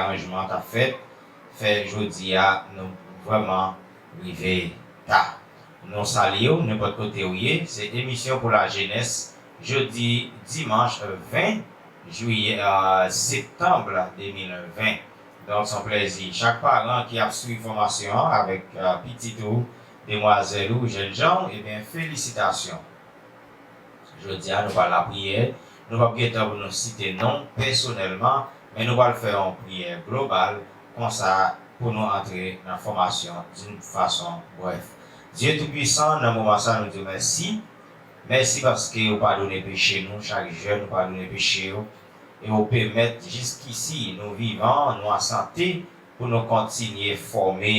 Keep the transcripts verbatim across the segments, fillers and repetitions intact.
chanjman k ap fèt, fè jodi a nou vrèman rive ta. Nou salye w nenpòt kote w ye. Se emisyon pou lajenès, jodi dimanch ven jiyè, euh, septanm de mil ven. Donk, se yon plèzi. Chak paran ki ap swiv fòmasyon an avèk, euh, pitit ou, demwazèl ou, jènjan w, ebyen, felisitasyon. Jodi a, nou pral lapriyè. Nou p ap gen tan pou nou site non pèsonèlman, men nou pral fè yon priyè global, konsa pou nou antre nan fòmasyon d'une façon brève. Dye Toupisan, nan moman sa, nou di w mèsi. Mèsi paske ou padone peche nou, chak jèn ou padone peche yo, e ou pèmèt jiskisi nou vivan, nou an sante, pou nou kontinye fòme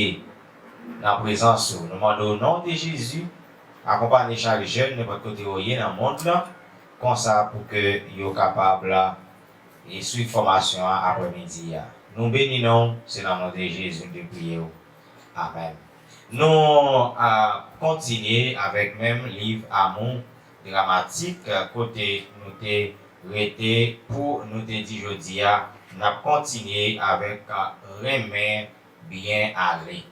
nan prezans ou. Nou mande w, non de Jezi, akonpanye chak jèn nenpòt kote yo ye nan mond lan, konsa pou ke yo kapab la e swiv fòmasyon an aprèmidi a. Nou beni non w, se nan non de Jezi nou te priye w. Amèn. Nou a kontinye avèk menm liv Amour dramatique, kote nou te rete pou nou te di jodi a, n ap kontinye avèk, a, renmen byen ale.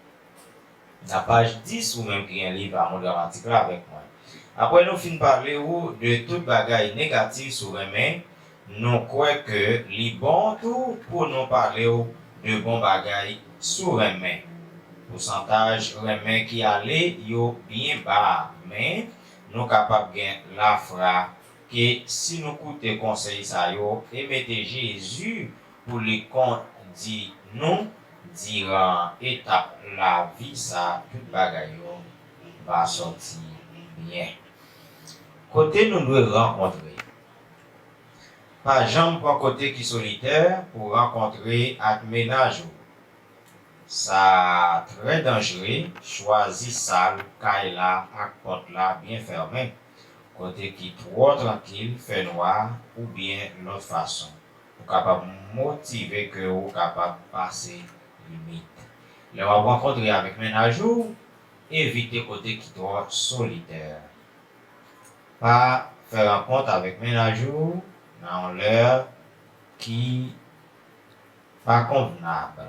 Nan paj dis, ou menm ki gen liv Amour dramatique la avèk mwen. Apre nou fin pale ou de tout bagay negatif sou renmen, nou kwè ke li bon tou pou nou pale w de bon bagay sou renmen. Pousantaj renmen ki ale yo byen ba, men nou kapab gen lafwa ke si nou koute konsèy sa yo e mete Jezi pou li kondi nou diran etap lavi sa, tout bagay yo va sòti byen. Kote nou dwe rankontre. Pa janm pran kote ki solitè pou w rankontre ak mennaj ou. Sa trè danjere, chwazi sal kay la ak pòt la byen fèmen. Kote ki twò trankil, fè nwa, oubyen lòt fason. Ou kapab motive ke ou kapab pase limit. Lè w ap rankontre avèk mennaj ou, evite kote ki twò solitè. Pa fè rankont avèk mennaj ou nan yon lè ki pa konvnab.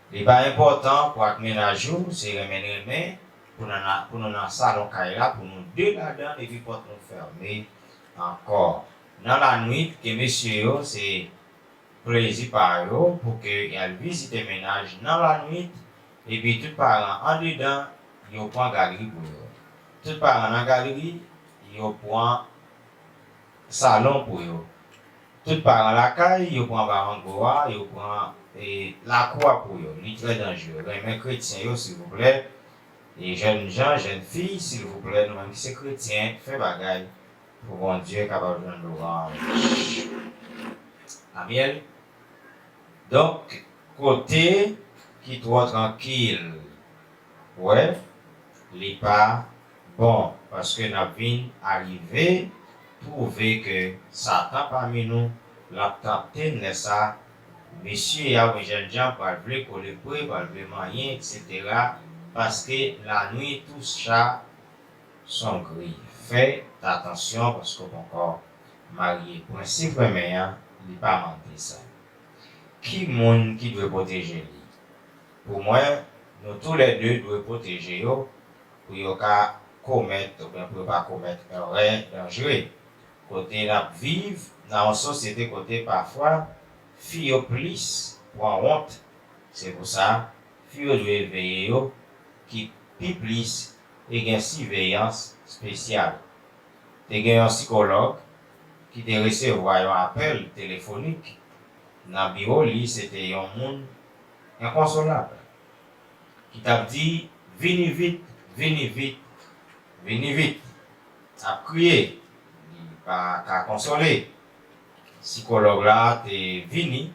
Li pa enpòtan pou ak mennaj ou se renmen renmen pou nou nan, pou nou nan salon kay la, pou nou de ladan epi pòt nou fèmen ankò. Nan lanwit, ke mesye yo se plezi pa yo pou ke y al vizite mennaj nan lanwit, epi tout paran andedan, yo pran galri pou yo. Tout paran nan galri, yo pran salon pou yo. Tout paran lakay, yo pran barango a, yo pran, e, lakou a pou yo. Li trè danjere. Renmen kretyen yo, silvouplè. E jèn jan, jèn fi, silvouplè, nou menm ki se kretyen, fè bagay pou Bondye kapab jwenn lwanj. Amyèl. Donk, kote ki twò trankil, wè, li pa bon, paske n ap vin arive twouve ke Satan pami nou, l ap tanpte n lè sa, mesye a oubyen jèn jan pral vle kole pre, pral vle manyen, etsetera, paske lanwit ou cha son gri. Fè atansyon paske w poko marye. Prensip renmen an, li pa mande sa. Ki moun ki dwe pwoteje li? Pou mwen, nou toulède dwe pwoteje yo pou yo ka komèt oubyen pou yo pa komèt erè danjere. Kote n ap viv nan yon sosyete kote pafwa fi yo plis pran wont. Se pou sa, fi yo dwe veye yo ki pi plis e gen siveyans espesyal. Te gen yon sikològ ki te resevwa yon apèl telefonik nan biwo li, se te yon moun enkonsolab ki t ap di, "Vini vit, vini vit, vini vit." Ap kriye, li pa ka konsole. Sikològ la te vini,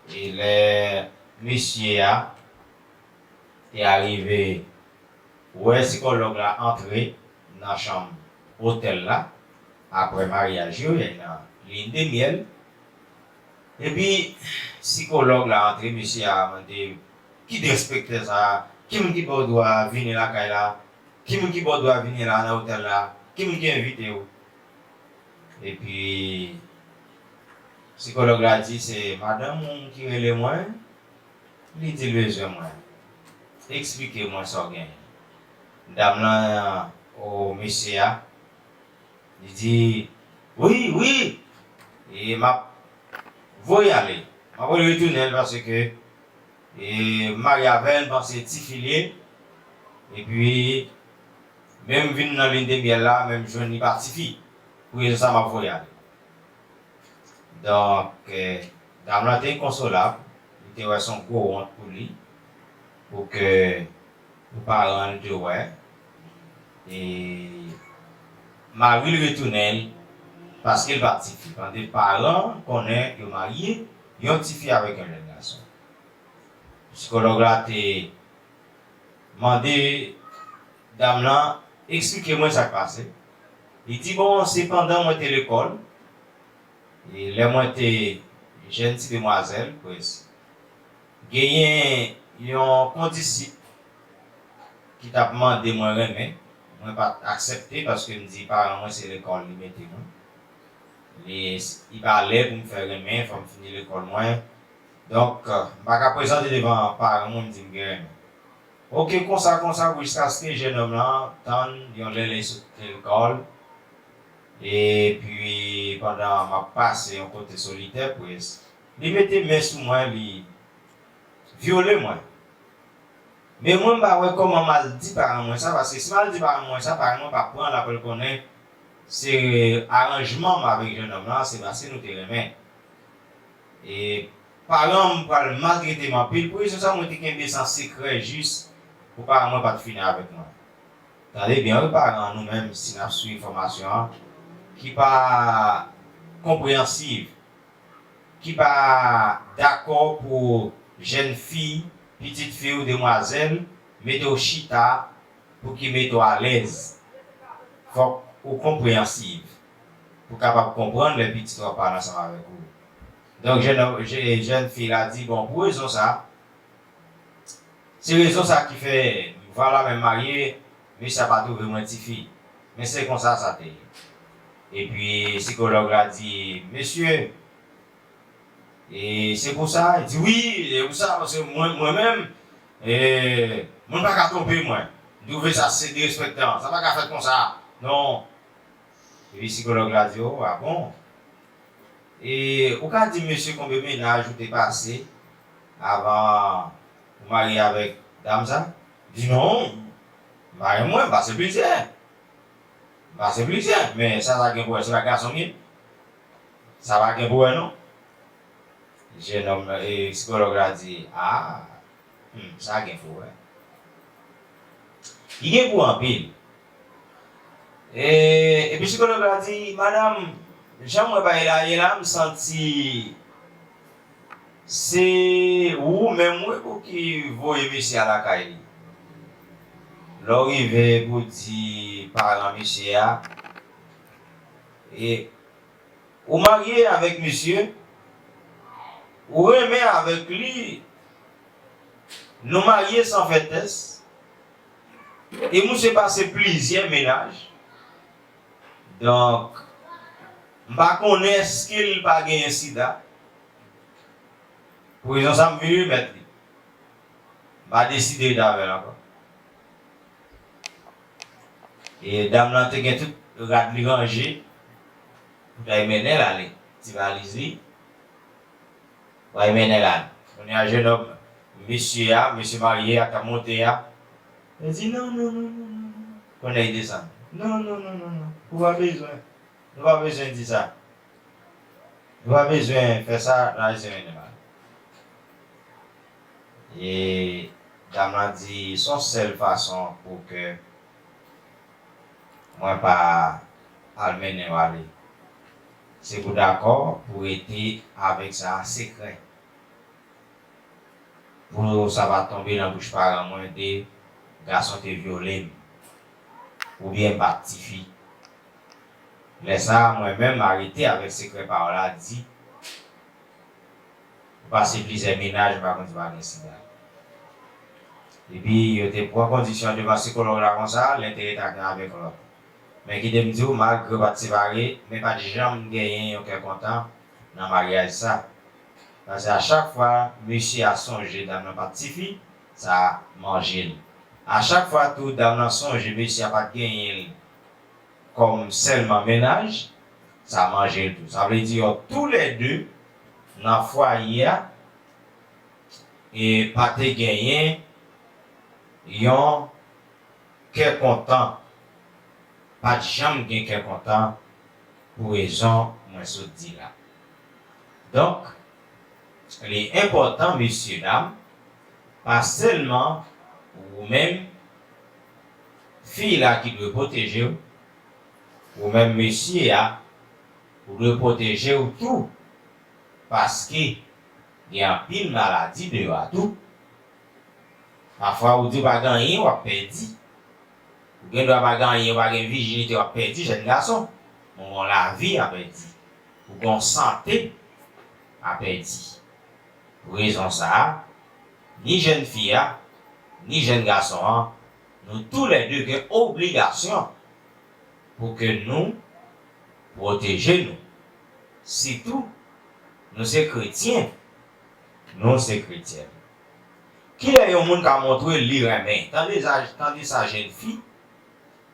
e lè mesye a te arive, wè sikològ la antre nan chanm otèl la, apre maryaj yo, y a nan lin de myèl. Epi, sikològ la antre, mesye a mande, "Ki derespektè sa a? Ki moun ki ba w dwa vini lakay la? Ki moun ki ba w dwa vini la nan otèl la? Ki moun ki envite w?" Epi, Sikològ la di se madanm ou ki rele mwen, li di l bezwen mwen. Eksplike mwen sa w genyen. Dam lan, o mesye a, li di, wi, wi, e m ap voye ale. M ap voye retounen l paske e m marye avè l, m panse tifi l ye. Epi, menm vin nan lin de myèl la, menm jwenn li pa tifi. Pou rezon sa, m ap voye ale. Donk, eh, dam lan te enkonsolab. Li te wè se yon gwo wont pou li. Pou ke, pou paran l te wè. E mari l retounen l paske l pa tifi. Pandan paran konnen yo marye, yon tifi avèk yon jèn gason. Sikològ la te mande dam lan eksplike mwen sa k pase. Li di, bon, se pandan mwen te lekòl, e lè mwen te jèn ti demwazèl, prèske, genyen yon kondisip ki t ap mande mwen renmen. Mwen pa t aksepte paske m di paran mwen se lekòl li mete mwen. Li, li pa lè pou m fè renmen, fò m fini lekòl mwen. Donk, m pa ka prezante devan paran mwen, m di m gen renmen. Oke, konsa, konsa, jiskaske jennonm lan tann yon lè li sot lekòl. Epi, pandan m ap pase yon kote solitè, prèske, li mete men sou mwen, li vyole mwen. Men mwen, m pa wè kòman m al di paran mwen sa, paske si m al di paran mwen sa, paran mwen p ap pran l, apre l konnen se aranjman m avèk jennonm lan, se paske nou te renmen. E paran m pral maltrete m anpil. Pou rezon sa, mwen te kenbe sa sekrè jis pou paran mwen pa t fini avèk mwen. Tande byen, wi, paran nou menm, si n ap swiv fòmasyon an, ki pa konpreyansiv, ki pa dakò pou jèn fi, pitit fi ou demwazèl, mete w chita pou ki mete w alèz. Fòk ou konpreyansiv pou kapab konprann lè pitit ou ap pale ansanm avèk ou. Donk, jèn, jè- jèn fi la di, bon, pou rezon sa, se rezon sa ki fè, vwala, men m marye, mesye a pa twouve mwen tifi. Men se konsa sa te ye. Epi, sikològ la di, mesye, e se pou sa? Li di, wi, se pou sa, paske mwen, mwen menm, e, moun pa ka twonpe mwen. M twouve sa se derespektan. Sa pa ka fèt konsa. Non. Epi sikològ la di, o, a bon? E ou ka di m, mesye, konbyen mennaj ou te pase avan ou marye avèk dam sa? Di non, m pa gen mwen, m pase plizyè. M pase plizyè, men sa, sa gen pou wè, se pa gason m ye. Sa pa gen pou wè, non. Jennonm, e, sikològ la di, a, hmm, sa gen pou wè. Li gen pou anpil. E, epi sikològ la di, madanm, jan m wè bagay la ye la, m santi se ou menm, wi, pou ki voye mesye a lakay li. Lè w rive pou di paran mesye a, e, ou marye avèk misye, ou renmen avèk li, nou marye san fè tès, e misye pase plizyè mennaj. Donk, m pa konnen èske l pa genyen sida. Pou rezon sa, m vin remèt li. M pa deside ret avè l ankò. E dam lan te gen tout rad li ranje pou t al mennen l ale. Ti valiz li, pou al mennen l ale. Kounye a, jennonm, mesye a, mesye marye a k ap monte a, li di, non, non, non, non, non, non. Kounye a, li desann. Non, non, non, non, non. Ou pa bezwen. Nou pa bezwen di sa. Nou pa bezwen fè sa, n a jis mennen mal. E dam lan di, se yon sèl fason pou ke mwen pa al mennen w ale. Se pou dakò pou rete avèk sa sekrè. Pou sa pa tonbe nan bouch paran mwen de gason te vyole m, oubyen m pa t tifi. Lè sa a, mwen menm, m arete avèk sekrè pawòl la di, m pase plizyè mennaj, m pa konn si pa gen sida. Epi, yo te pran kondisyon devan sikològ la konsa, l enterese avèk lòt. Men kite m di w, malgre yo pa t separe, men pa t janm genyen yon kè kontan, nan maryaj sa. Paske a chak fwa mesye a sonje dam nan pa t tifi, sa manje l. A chak fwa tou dam nan sonje mesye a pa t genyen l kòm sèlman mennaj, sa manje l tou. Sa vle di yo toulède nan fwaye a e pa te genyen yon kè kontan, pa t janm gen kè kontan pou rezon mwen sot di la. Donk, li enpòtan, mesyedam, pa sèlman ou menm fi la ki dwe pwoteje w, ou menm mesye a, ou dwe pwoteje w tou, paske gen anpil maladi deyò a tou. Pafwa ou di w pa gen anyen, w ap pèdi. Ou gen dwa pa gen anyen, w pa gen vijinite, w ap pèdi, jèn gason. Ou gen yon lavi a pèdi. Ou gen yon sante a pèdi. Pou rezon sa a, ni jèn fi a, ni jèn gason an, nou toulède gen obligasyon pou ke nou pwoteje nou. Sitou, nou se kretyen, nou se kretyèn. Kilè yon moun ka montre li renmen? Tande sa, tande sa jèn fi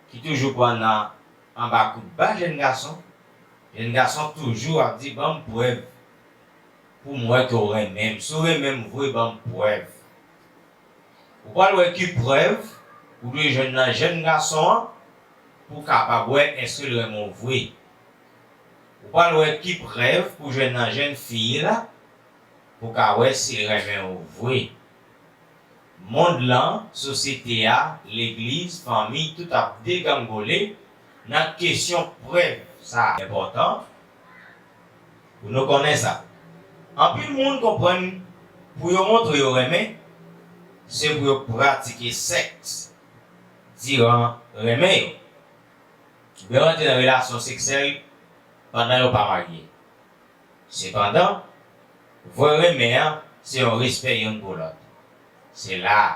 ki toujou pran nan anba kout ba jèn gason. Jèn gason toujou ap di, ban m prèv pou m wè ke w renmen m. Si w renmen m vre, ban m prèv. Ou pral wè ki prèv ou dwe jwenn nan jèn gason an pou w kapab wè èske l renmen w vre. Ou pral wè ki prèv pou jwenn nan jèn fi la pou w ka wè si l renmen w vre. Mond lan, sosyete a, legliz, fanmi, tout ap degangole nan kesyon prèv sa a. Enpòtan pou nou konnen sa. Anpil moun konprann pou yo montre yo renmen, se pou yo pratike sèks diran renmen yo. Oubyen rantre nan relasyon seksyèl pandan yo pa marye. Sepandan, vrè renmen an se yon respè youn pou lòt. Se la a.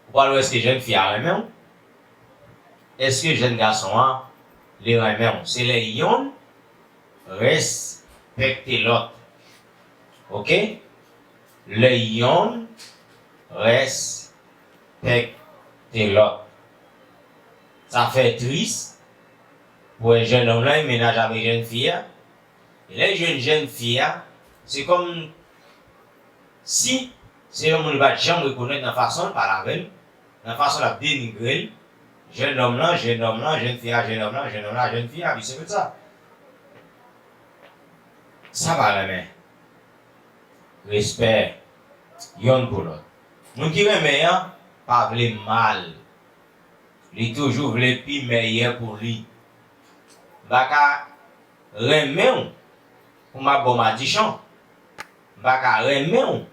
Ou pral wè èske jèn fi a renmen w? Èske jèn gason an li renmen w? Se lè yonn respekte lòt. Oke? Lè yonn respekte lòt. Sa fè tris pou wè jèn nonm lan li mennaj avèk jèn fi a. E lè l jwenn jèn fi a, se kòm si se yon moun li pa t janm rekonèt nan fason l pale avè l, nan fason l ap denigre l, jèn nonm lan, jèn nonm lan, jèn fi a, jèn nonm lan, jèn nonm lan, jèn fi a, vise versa. Sa pa renmen. Respè yonn pou lòt. Moun ki renmen an pa vle mal. Li toujou vle pi mèyè pou li. M pa ka renmen w pou m ap ba w madichon. M pa ka renmen w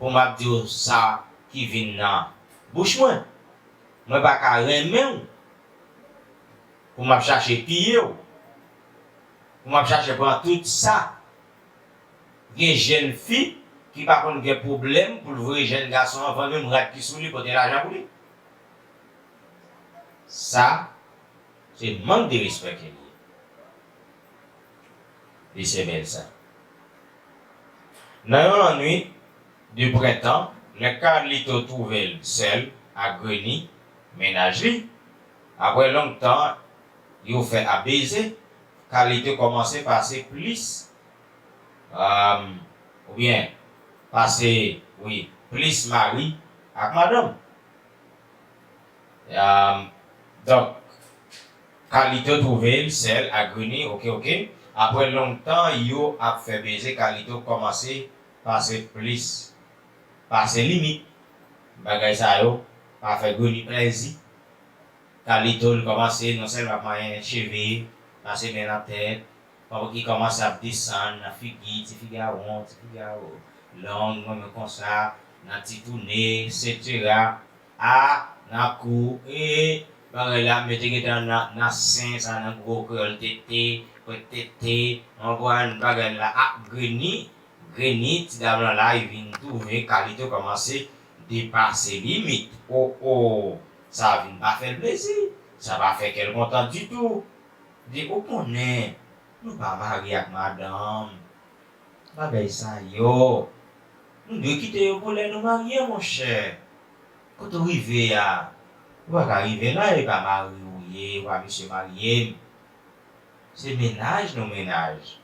pou m ap di w sa ki vin nan bouch mwen. Mwen pa ka renmen w pou m ap chache piye w, pou m ap chache pran tout sa. Gen jèn fi ki pa konn gen pwoblèm pou l voye jèn gason an vann menm rad ki sou li pote lajan pou li. Sa, se mank de respè ke li ye. Li se bèl sa. Nan yon lannwit de prentan, lè Carlito twouve l sèl ak Granny, mennaj li, apre long tan yo fè ap beze, Carlito kòmanse pase plis, um, oubyen pase, wi, plis mari ak madanm. Um, donk, Carlito twouve l sèl ak Granny, oke, oke. Apre long tan yo ap fè beze, Carlito kòmanse pase plis, pase limit. Bagay sa yo pa fè Granny plèzi. Carlito, li kòmanse non sèlman ap manyen cheve, pase men nan tèt, kòm ki kòmanse ap desann nan figi, ti figi a won, ti figi a long, mwen menm konsa, nan ti toune, etsetera. A, nan kou, e, bagay la, mete gentan nan, nan sen, sa nan gwo kreyòl tete, kwèk tete, w konprann, bagay la, a, Granny, Granny, ti dam lan la, li vin twouve Carlito kòmanse depase limit. O, o, sa vin pa fè l plezi, sa pa fè kè l kontan ditou. Di, ou konnen, Nou pa marye ak madanm. Bagay sa yo, nou dwe kite yo pou lè nou marye, monchè. Kote w rive a, ou pa ka rive la, e pa mari w ye, ou pa mesye marye m. Se mennaj nou mennaj.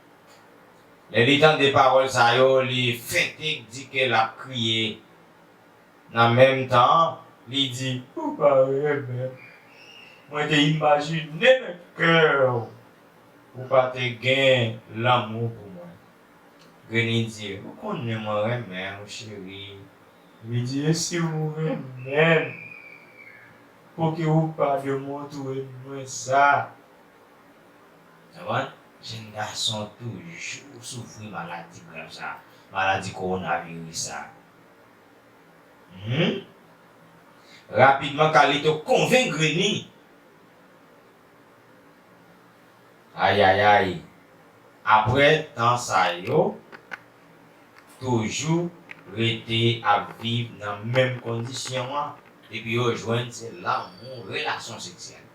Lè li tande pawòl sa yo, li fente di ke l ap kriye. Nan menm tan an, li di, ou pa renmen m. Mwen te imajine nan kè w, ou pa te gen lanmou pou mwen. Granny di, ou konnen mwen renmen w, cheri. Li di, e si w renmen m, poukisa ou pa demontre mwen sa? Konprann? Jèn gason toujou soufri maladi grav sa, maladi kowonaviris sa. Hmm? Rapidman, Carlito konvenk Granny. Ayayay. Aprè tan sa yo, toujou rete ap viv nan menm kondisyon an, epi yo jwenn se lanmou, relasyon seksyèl.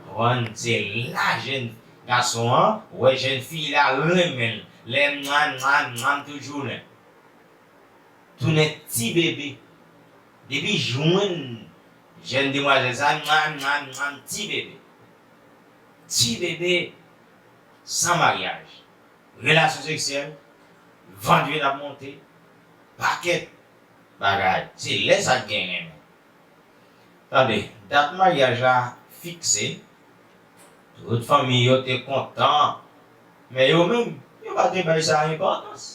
Konprann? Se la jèn gason an wè jèn fi la renmen l. Lè mwa, mwa, mwa, toujou lè. Tounen ti bebe. Depi jwenn jèn demwazèl sa, mwa, mwa, mwa, ti bebe. Ti bebe san maryaj. Relasyon seksyèl, vant vin ap monte, pakèt bagay. Se lè sa t gen renmen. Tande, dat maryaj la fikse. Tout fanmi yo te kontan, men yo menm, yo pa te bay sa enpòtans.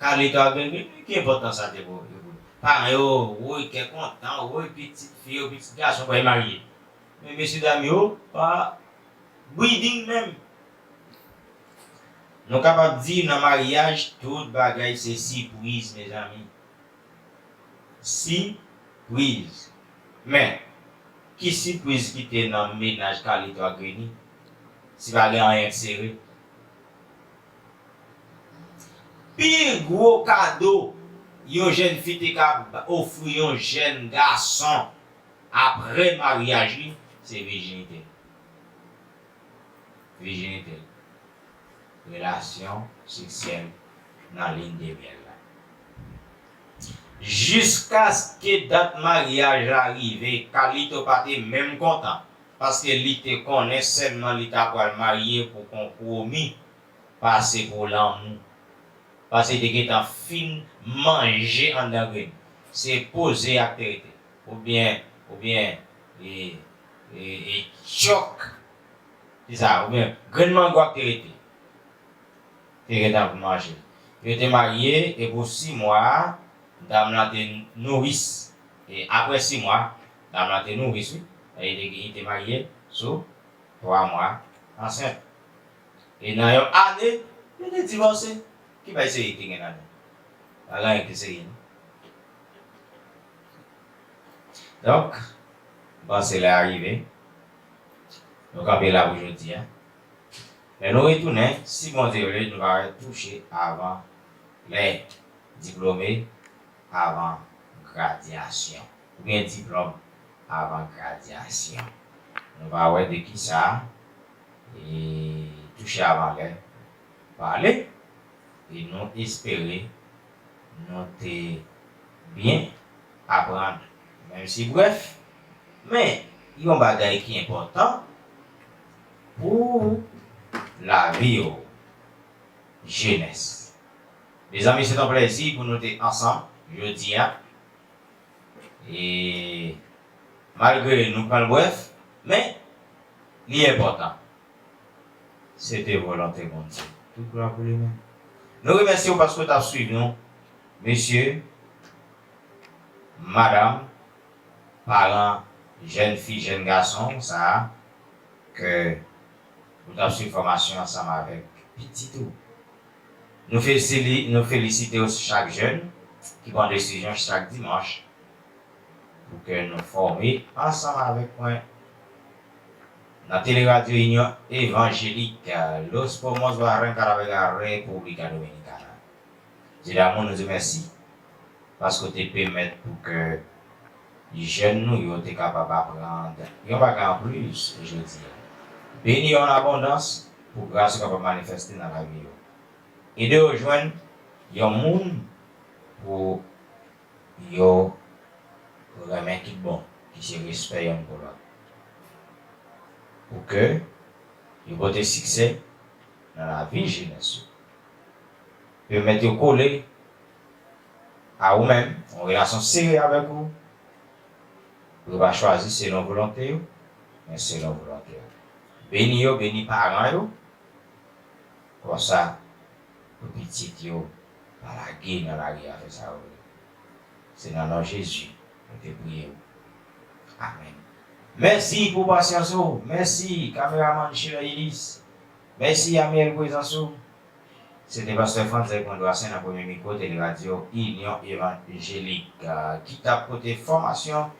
Carlito ak Granny, ki enpòtans sa te pou yo? Paran yo, woy, kè kontan, woy, pitit fi yo, pitit gason pral marye. Men mesyedam yo pa breeding menm. Nou kapab di nan maryaj, tout bagay se sipriz, mezanmi. Sipriz. Men, ki sipriz ki te nan mennaj Carlito ak Granny? Si pa gen anyen k sere. Pi gwo kado yon jèn fi te ka ofri yon jèn gason apre maryaj li, se vijinite l. Vijinite l. Relasyon seksyèl nan lin de myèl la. Jiskaske dat maryaj la rive, Carlito pa te menm kontan, paske li te konnen sèlman li ta pral marye pou konpwomi, pase pou lanmou. Paske li te gentan fin manje anndan grenn. Se poze a k te rete. Oubyen, oubyen, e, e, e, tchòk. Se sa, oubyen grenn mango a k te rete. Te gentan pou manje. Yo te marye, e pou sis mwa, dam lan te nouris. E apre sis mwa, dam lan te nouris, wi. E li te, li te marye sou twa mwa ansent. E nan yon ane, yo te divòse. Ki bagay serye ki te gen ladan? Pa gen anyen ki te serye, non. Donk, m panse lè a rive. Nou kanpe la pou jodi a. Lè nou retounen, si Bondye vle, nou va touche avan lè diplome, avan gradyasyon. Oubyen diplòm avan gradyasyon. Nou va wè de kisa e touche avan lè pale. E nou espere nou te byen aprann, menm si brèf, men yon bagay ki enpòtan pou lavi w, jenès. Mezanmi, se yon plèzi pou nou te ansanm jodi a. E malgre nou pran l brèf, men li enpòtan. Se te volonte Bondye. Tout glwa pou li menm. Nou remèsye w paske w t ap swiv nou, mesye, madanm, paran, jèn fi, jèn gason, sa a, ke ou t ap swiv fòmasyon ansanm avèk pitit ou. Nou felisite, nou felisite w chak jèn ki pran desizyon chak dimanch pou ke nou fòme ansanm avèk mwen nan Tele Radio Union Evangélique, Los Pomos, Barranca, la Vega, República Dominicana. Dye damou, nou di mèsi paske w te pèmèt pou ke jèn nou yo te kapab aprann yon bagay anplis jodi a. Beni yo an abondans, pou gras ou kapab manifeste nan lavi yo. Ede yo jwenn yon moun pou yo renmen tout bon, ki se respè yonn pou lòt. Pou ke yo pote siksè nan lavi jenès yo. Pèmèt yo kole a ou menm, yon relasyon serye avèk ou, pou yo pa chwazi selon volonte yo, men selon volonte ou. Beni yo, beni paran yo, konsa, pou pitit yo pa lage nan lari a fè sa yo vle. Se nan non Jezi nou te priye w. Amèn. Mèsi pou pasyans ou. Mèsi, kameramann Sheila Elis. Mèsi, Amiel, prezans ou. Se te pastè Frantz Egmond Racine nan premye mikwo Tele Radyo Inyon Evanjelik, ah, ki t ap pote fòmasyon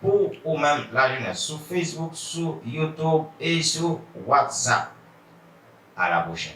pou ou menm, lajenès, sou Facebook, sou YouTube e sou WhatsApp. À la prochaine.